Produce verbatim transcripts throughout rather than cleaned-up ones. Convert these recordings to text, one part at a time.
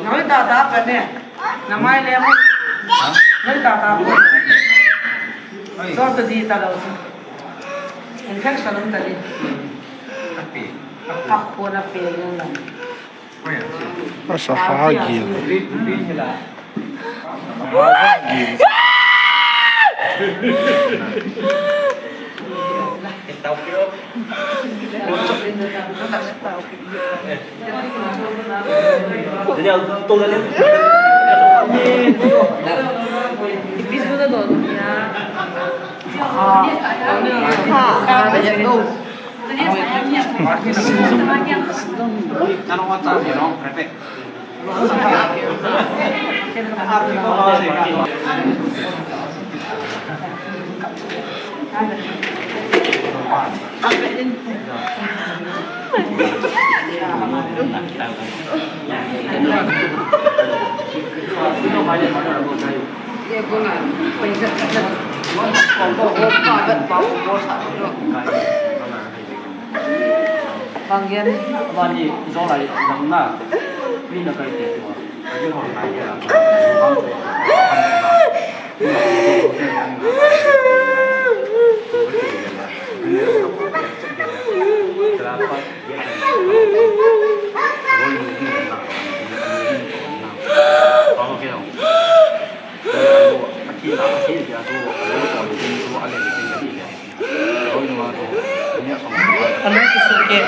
Noi tata pa ne. Namai le mo. Noi tata pa. Oi. So to di ta lo. Infection um ta di. Api. Api. Api na pe yung lang. Oi. Asa hagi. Hagi. Bang gen. Bani, zolai, dang na. Mi na kai te tua. Kai te hon kai te la. Ano tu suke?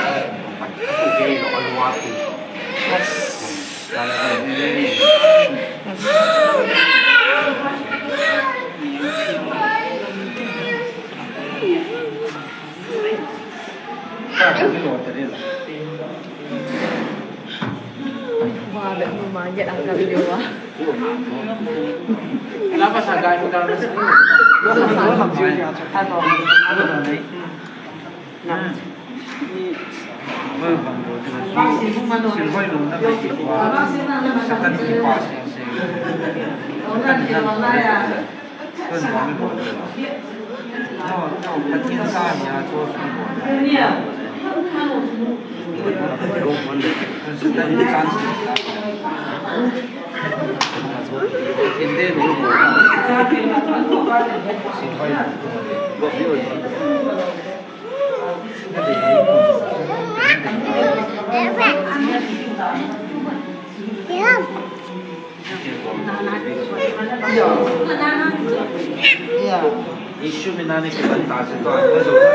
Issue में ना नहीं कितना ताकत तो आपका जो है।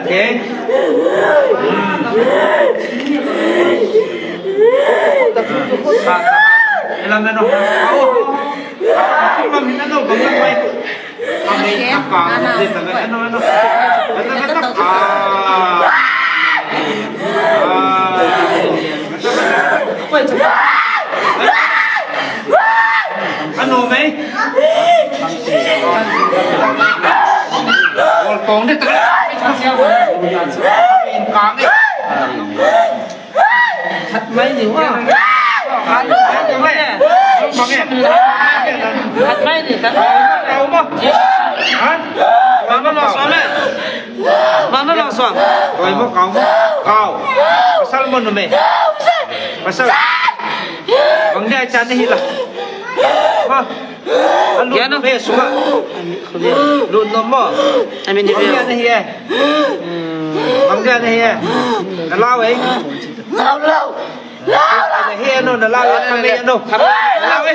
Okay? Ela menos. Ela menos. Ano, May? Kong de. Kang de. Khat mai ni wa. Khat mai ni wa. Khat mai ni, khat mai. Kau mo. Ha? Mama lo som eh. Mama lo som. Kau mo, kau mo. Kau. Pasal mo no me. Pasal. Bang dia chan ni la. Ha? Lut nom e sunga. Lut nom mo. Bang dia nahi e. Bang dia nahi e. Nalau e. Nahi e no, nalau e. Nalau e.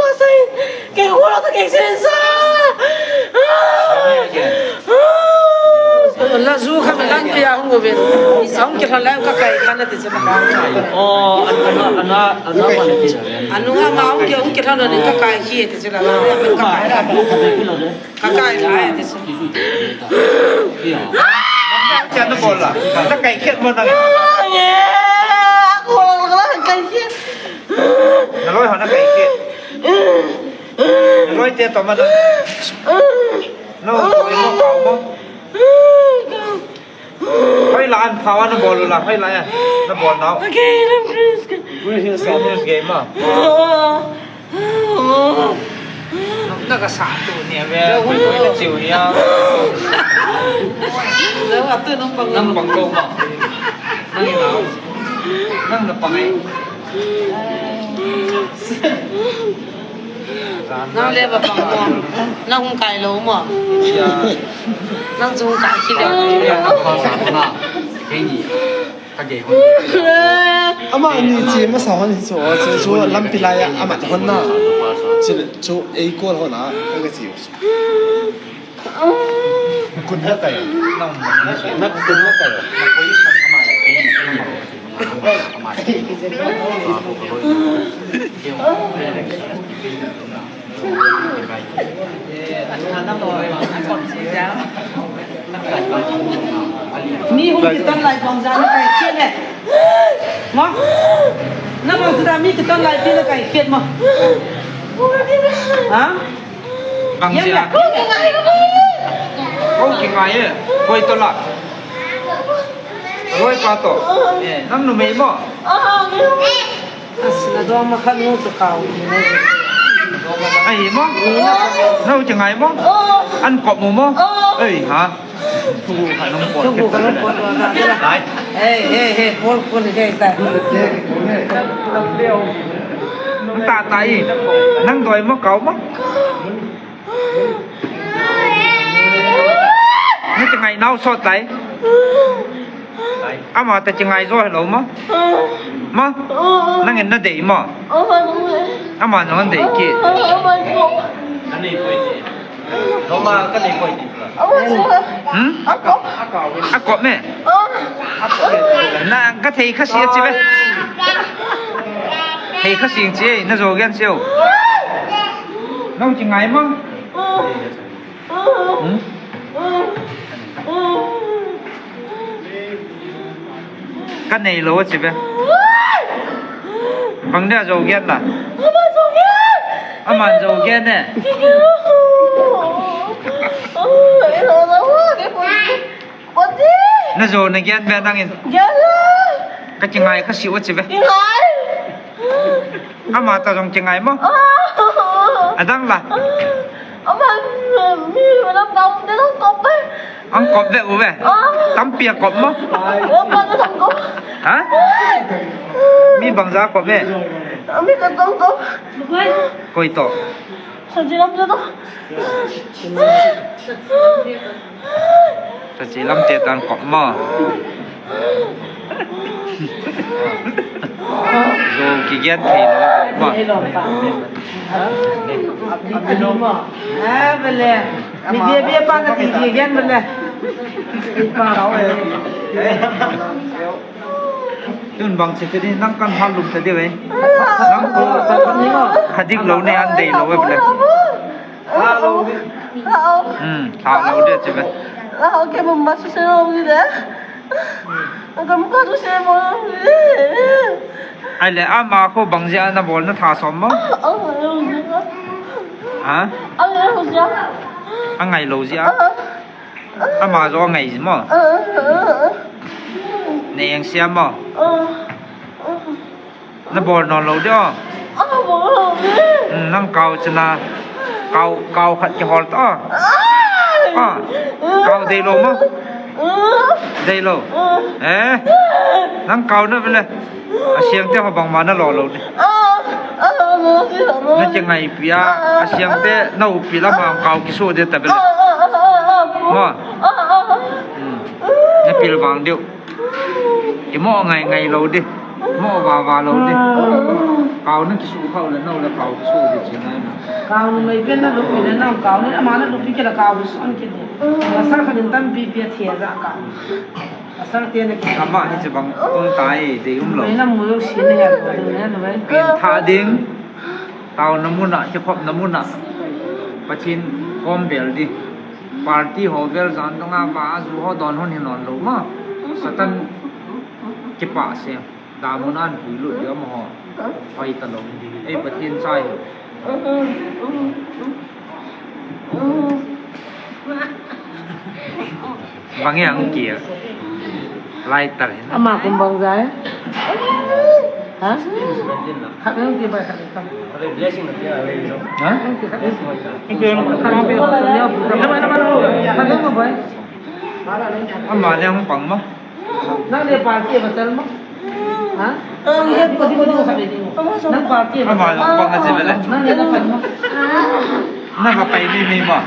Sa sai. Kei holo ta kei sen sa. La zu kha me lan pia hung go ven. Sa hung ke la ka kai kha na te se ma ka. Oh, ana ana ana ana. Anu ma hung ke hung ke la na ka kai khi te se la. Ka kai la te se. Cha na bol la. Na kai khet mo na. Ko la kai khet. Na loi ho na kai khet. Na loi te to ma da. No, no, no, no. Hoi la an phawa na bol la, hoi la ya. Na bol na. Okay, I'm Chris. Green Hills Game ma. Na ka sa tu ni ve, hoi hoi na chiu ya. Lo atu nang pang. Nang pang lo ma. Nang na. Nang na pang ai. Nang le ba pang mo. Nang hung kai lo mo. Nang chu hung kai khi le. Ama ni chi ma sa hon hi chu, chu, chu lampi lai a ama hon na. Chi chu ei ko hon na, ka chi. Kun ha kai. Nak kun ha kai. Mi hung kiton lai bang jan kai kit le. Ma. Na bang sida mi kiton lai pi le kai kit ma. Ha? Bang sia. Ko ki ngai e. Koi to la. Roi pa to. Nang numei mo. As, na dong ma khat nu chu kau ni ne. Ai mo? Nau che ngai mo? An kop mo mo? Ei ha. Thu ka nong pot. Thu ka nong pot. Ai. Hey, hey, hey, pol pol, hey, ta. Ta ta i. Nang doi mo kau mo? Na che ngai nau sot tai. Ama ta che ngai jo hello ma. Ma. Nang en na dei ma. Ama nang dei ki. Ani poi ti. Lo ma ka dei poi ti. Hmm? A kop me. Na ka thei kha si a chi ve. Thei kha si chi, na jo gen chiu. Nang chi ngai mang. Hmm? Ka nei lo a chi ve. Bang dia jo gen la. Ama jo gen e. Na jo na gen ve nang in. Ka chi ngai kha si a chi ve. Ama ta jong chi ngai mo. Adang la. Ama mi lam kam te lam kop ve. Ang kop ve u ve. Tampi a kop mo. Ha? Mi bang ja kop ve. Mi ka tong kop. Koi to. Sa ji lam te to. Sa ji lam te tan kop mo. Zo kigen thei lo mo. Abdi mo. Ah, bele. Mi dia bia pa ka ti kigen bele. Tun bang che te di nang kan hal lum te di ve. Nang ko hadik lo ne an dei lo ve bele. Hmm, tha lo de chi ve. Ai le ama ko bang jia na bol na tha som mo. Ha? A ngai lo jia. Ama jo ngai ji mo. Ne yang sia mo. Na bol non lo de o. Hmm, nang kau china. Kau, kau khat ki hol to. Ah, kau dei lo mo. Dei lo. Eh, nang kau na bele. A siang te ho bang ma na lo lo de. Na chi ngai pia. A siang te na u pi la ma kau ki so de ta bele. Mo. Hmm. Na pil vang diu. Ki mo ngai ngai lo di. Mo va va lo di. Kau na kisu khau le nau le kau kisu di chi ngai na. Kau nu mai pen na lupi le nau kau ni ama na lupi ke la kau su an ke di. Asar kha din tampi pi a thia ja ka. Asar te na ki. Ama hi chi bang tung tai de um lo. Mai na mu lo si ne ya ko ne na mai. Pen tha ding. Tao na muna, ki khop na muna. Pathin kom bel di. Party ho vel jan dong a ba a ju ho don hon hin non lo ma. Satan kipa se. Da mun an pui lut dia ma ho. Pai ta lo. Ei Pathin sai. Bang yang kia. Lai tar hin. Ama kum bang jai. Ha? Khat nang ki bai khat ka. Ha? Khat nang bai. Ama le hung pang ma. Nang le party ba tal ma. Ha? Nang le ko di ko di ko sa be di. Nang party ba. Ama le hung pang a ji le. Nang le na pan ma. Na ka pai ni ni ma.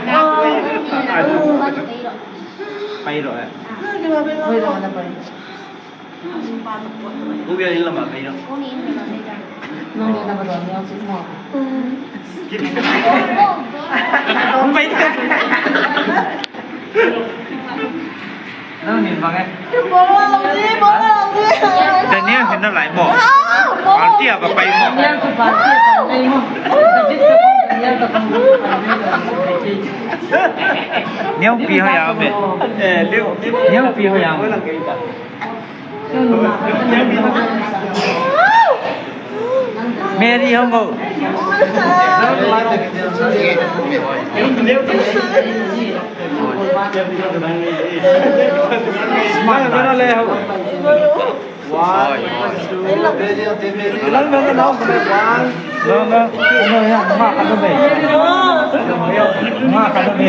Pai lo eh. Pai lo na pai. Nang ni na ba don yang si mo. Nang ni na ba don yang si mo. Nang ni bang eh. Daniel hin na lai mo. Party a ba pai mo. Daniel ko party a pai mo. David ko Daniel ko. Niang pi ha ya me. Eh, liu. Niang pi ha ya me. Mary hong go. Smart, smart. One, two, three. No, no, no, ya, ma ka to be. Ma ka to be.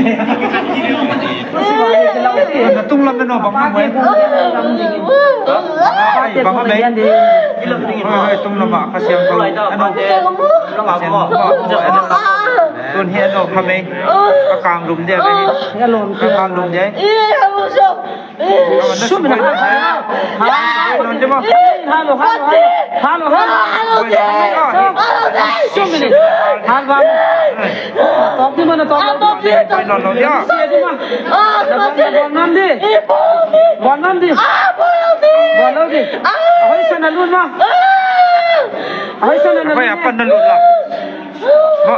Na tung lam no bang ma. Ai, bang ma. Hoi, hoi, tung lam ma ka siang ko. Ano? Siang ko. Ano? Tun hi ano ka me. Ka kang lum dia be. Ka kang lum dia. Sumina. Halo, halo, halo. Halo, halo. Sumina. Halo. Top di mana, top. Top di. Top di. Top di. Top di. Top di. Ahoisan nalut ma. Ahoisan nalut. Ahoi, apan nalut la. Mo.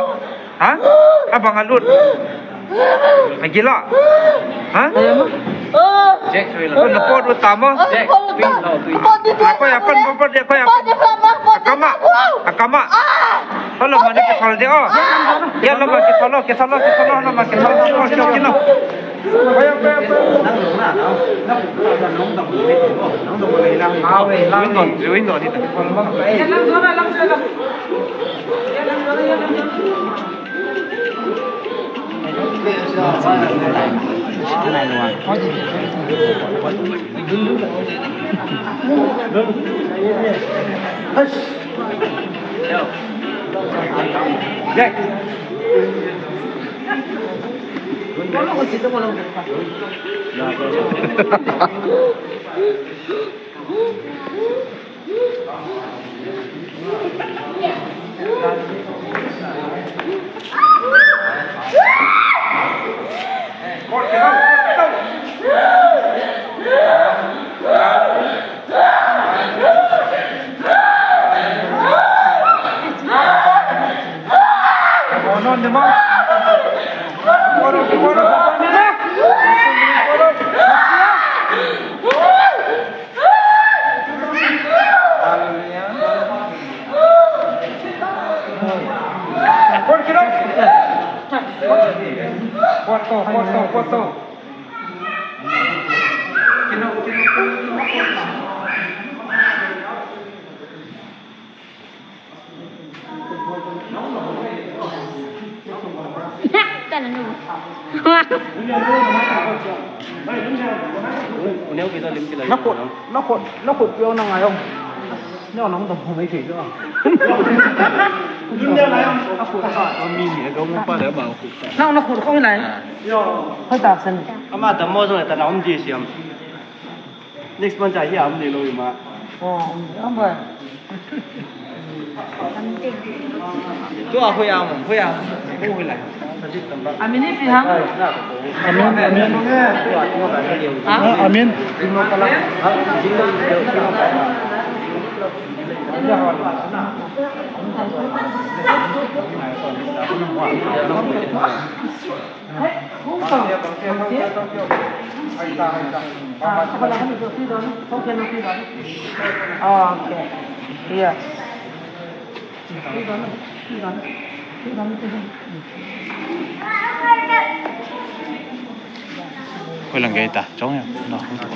Ha? Abang alut. Agila. Ha? Jack, sorry la. Napot u tamo. Jack, please, no, please. Ahoi, apan, apan, ahoi, apan. Akama. Akama. Hello, mani kithol de o. Ya, lo ma kithol o, kithol o, kithol o, lo ma kithol o. Okay, okay, no. Nakhut, nakhut, nakhut pio na ngai ong. Neo nang dong ho mai thei jo. Nakhut. Nang nakhut kho nai. Hoi ta sen. Ama dam mo jong ta na um di siam. Next month cha hi am ni lo ma. Oh, am ba. Tu a hoi am, hoi am. Ko hoi lai. Amin ni pi ham. Amin, amin. Ha? Amin. Okay. Yes. Hoi lang gei ta, chong ya. No, hoi to.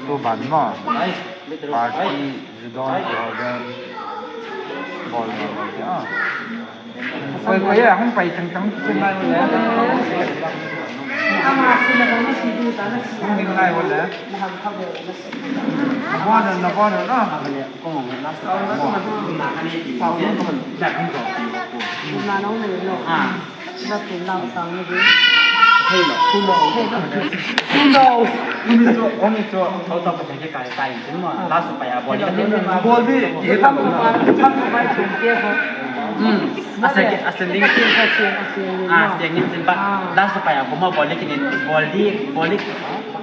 Tu ban mo. Party, zudon, zudon. Bol mo, ah. Koi, koi, ya, hung pai tang tang, chen lai wala. Hung ding lai wala. Na bon, na bon, na. Na nong ne lo. Ah. Na tu lau sang ni di. Hello. Hello. Hello. Umi cho, umi cho. Thau tau pa sa ke kai kai chin mo. La su pa ya bol. Bol di. Ye ta mo. Hmm. Asa ke, asa ling. Ah, siang ni chin pa. La su pa ya ko mo bol di kini. Bol di, bol di.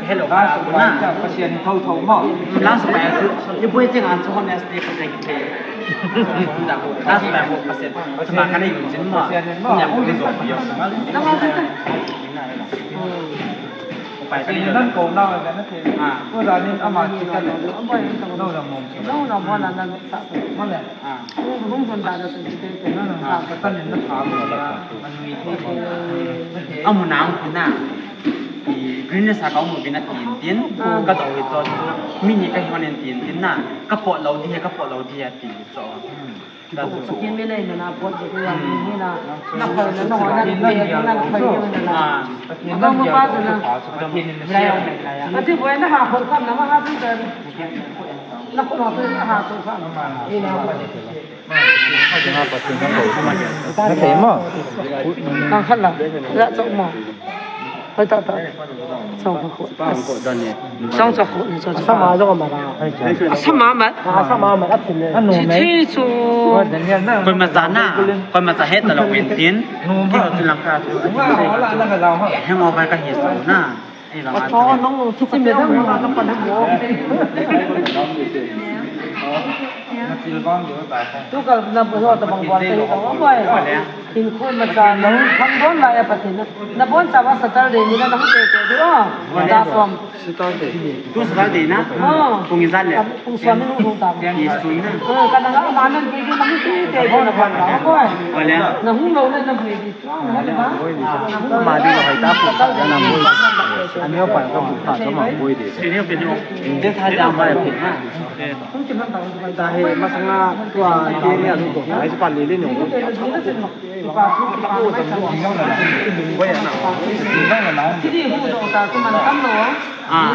Hello. La su pa ya. Pasian thau thau mo. La su pa ya chu. Ye boi cheng an chu hon as de Pasian ki te. La su pa ya ko Pasian. Chuma ka nei yun chin mo. Pasian mo. Nya ko zo yo. Pai ka ni nan ko na ga na te. Ah. Ko da ni ama ki ka no. No na mo. No na mo na na sa. Mo le. Ah. Ko ko ko da da te te. No no. Ah, ka ta ni na sa mo la. Amu na ang na. I green sa ka mu bina tin tin. Ka do ito. Mini ka himan tin tin na. Ka po lo di ka po lo di tin so. Pathen mi nei na na pot de ya ni na. Na pa na no na de na pa ni na. Ah. Pathen na pa na. Pathen ni na. Ati boy na ha pot kam na ma ha tu da. Na ko no na ha tu kam. Ni na pa. Nang khat la, la chok mo. Hoi ta ta. Chong khat. Chong chok khat ni chok. Asama jong ma la. Asama ma. Asama ma a thin le. Anu mai. Thi chu. Koima cha na. Koima cha het ta lo win tin. Nu ma. Ki ho tin lang ka chu. Wala na ka lao ha. Hangover ka hi sa na. Ato nong kichi me dang ma ka pan ha mo. Tu kal na bo ta bang bon ta hi ka wa bai. Kin khoi ma cha nong khang don la ya pa tin. Na bon cha wa Saturday ni na nong te te du a. Da som. Saturday. Tu Saturday na. Ah. Kung izan le. Kung suan ni nong ta. Yes tu na. Ah, ka na ma nan bi du nong te te du na bon ta wa bai. Wala. Na hung lo le na bi. Madi lo hai ta pu ta na mo. Ani pa ka pu ta ma mo de. Sini pe ni. De tha ja ma pe. Ta he masanga tua ke ni alu to. Hai pa le le ni. Sini hu do ta tu man kam lo. Ah.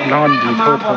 Nang di tho tho.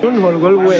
Tun hol gol we.